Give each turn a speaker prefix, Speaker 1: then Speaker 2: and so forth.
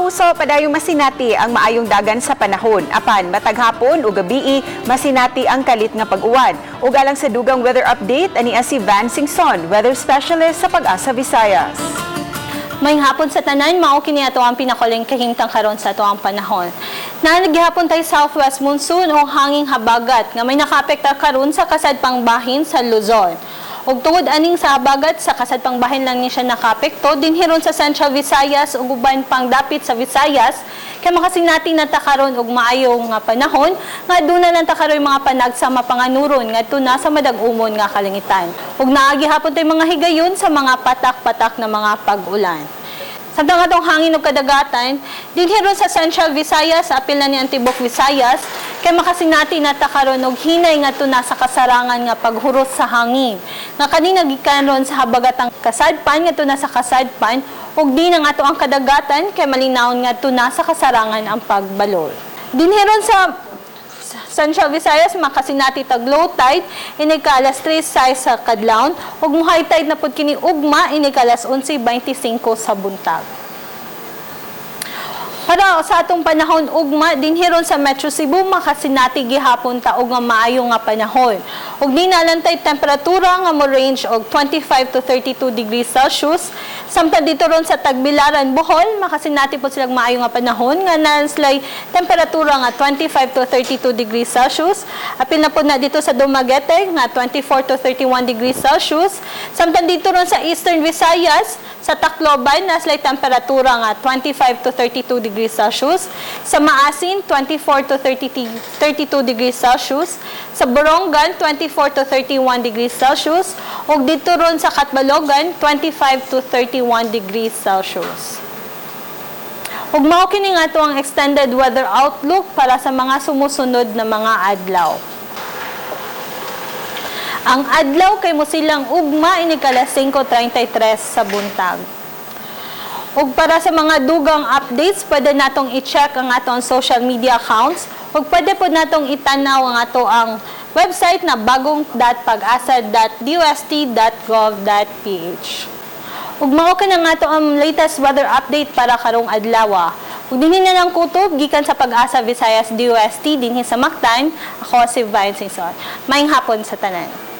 Speaker 1: Kapuso, padayong masinati ang maayong dagan sa panahon. Apan matag hapon ug gabii, masinati ang kalit nga pag-uwan. Ug alang sa dugang weather update, ani si Van Singson, weather specialist sa Pag-asa Visayas.
Speaker 2: Maayong hapon sa tanan, mao kini ato ang pinakaulahing kahimtang karon sa atoang panahon. Naa gihapon tay southwest monsoon o hanging habagat nga may nakaapektar karon sa kasadpang bahin sa Luzon. Ug tungod aning sa habagat, sa kasadpang bahin lang ni siya nakaapekto, dinhi ron sa Central Visayas ug uban pang dapit sa Visayas kay makasinati na ta karon og maayo nga panahon nga aduna lang ta karon mga panagsa mapanganuron ngadto na sa madag-umon nga kalangitan. Ug naa gihapon tay mga higayon sa mga patak-patak na mga pag-ulan. Samtang atong hangin ug kadagatan, dinhi ron sa Central Visayas, apil na ni ang tibok Visayas, kay makasinati na ta karon og hinay ngadto na sa kasarangan nga paghuros sa hangin. Nga kani nagikan ron sa habagatang kasadpan ngadto na sa kasadpan ug di na nga ato ang kadagatan kay malinawon ngadto na sa kasarangan ang pagbalor. Dinhi ron sa Central Visayas, makasinati tag low tide inig ka alas 3:06 sa kadlawon ug mo high tide na pud kini ugma inig ka alas 11:25 sa buntag. Para sa atong panahon ugma, dinhi ron sa Metro Cebu, makasinati gihapon ta og nga maayo nga panahon. Ug di nalantay temperatura nga mo range og 25 to 32 degrees Celsius. Samtang dito ron sa Tagbilaran, Bohol, makasinati po silang maayo nga panahon nga naa sila'y temperatura nga 25 to 32 degrees Celsius. Apil na po na dito sa Dumaguete nga 24 to 31 degrees Celsius. Samtang dito ron sa Eastern Visayas, sa Tacloban, naa sila'y temperatura nga 25 to 32 degrees Celsius. Sa Maasin, 24 to 30, 32 degrees Celsius. Sa Borongan, 24 to 31 degrees Celsius. Ug dito ron sa Catbalogan, 25 to 31 degrees Celsius. Ug mao kini nga ato ang extended weather outlook para sa mga sumusunod na mga adlaw. Ang adlaw kay mosilang ugma inig alas 5:33 sa buntag. Ug para sa mga dugang updates, pwede natong i-check ang atong social media accounts ug pwede po natong itanaw ang ato ang website na bagong.pagasa.dost.gov.ph. Ug mao kini nga ato ang latest weather update para karong adlaw. Ug dinhi na lang kutob gikan sa Pag-asa Visayas DOST dinhi sa Mactan. Ako si Vine Singson. Maayong hapon sa tanan.